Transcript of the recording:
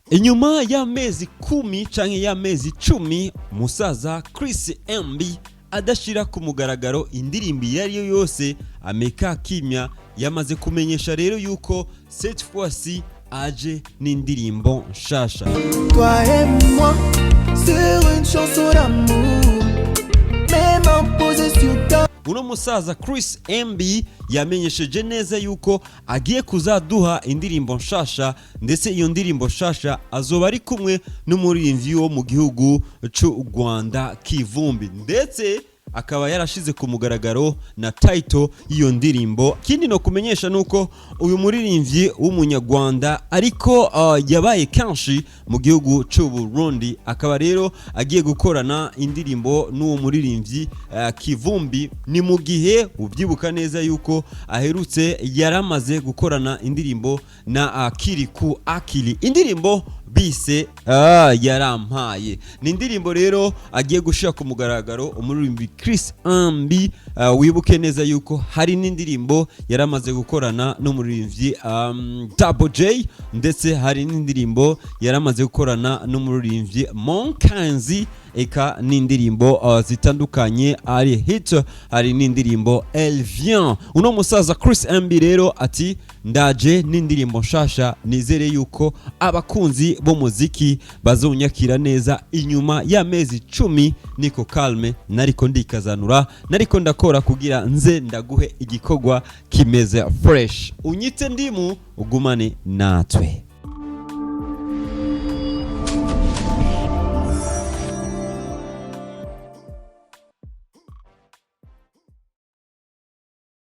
Inyuma y'amezi 10 canke y'amezi 10 musaza Chris MB adashira ku mugaragaro indirimbo iyo ari yo yose, ameka kimya. Yamaze kumenyesha rero yuko cette fois-ci aje n'indirimbo nshasha. Toi et moi, sur une chanson d'amour, mes mains posées sur ta Uno musaza Chris MB yamenyesheje neza yuko agiye kuzaduha indirimbo nshasha, ndetse iyo ndirimbo nshasha azoba ari kumwe n'umuririmbyi wo mu gihugu c'u Rwanda Kivumbi, ndetse akaba yarashize ku mugaragaro na title y'iyo ndirimbo. Ikindi no kumenyesha nuko uyu muririmbyi w'Umunyarwanda ariko yabaye kenshi mu gihugu c'u Burundi, akaba rero agiye gukorana indirimbo n'uwo muririmbyi Kivumbi. Ni mu gihe ubyibuka neza yuko aherutse yaramaze gukorana indirimbo na Kirikou Akili, indirimbo bise Yarampaye. Ni indirimbo rero agiye gushira ku mugaragaro umuririmbyi Chris MB. Wibuke neza yuko hari n'indirimbo yaramaze gukorana n'umuririmbyi Double J, ndetse hari n'indirimbo yaramaze gukorana n'umuririmbyi Monkanzi, eka n'indirimbo zitandukanye ari hit, hari n'indirimbo Elvien. Uno musaza Chris MB rero ati: "Ndaje n'indirimbo nshasha, nizere yuko abakunzi b'umuziki bazonyakira neza inyuma y'amezi 10 niko calme nariko ndikazanura, nariko ndakora kugira nze ndaguhe igikorwa kimeze fresh." Unyite ndimu, ugumane natwe.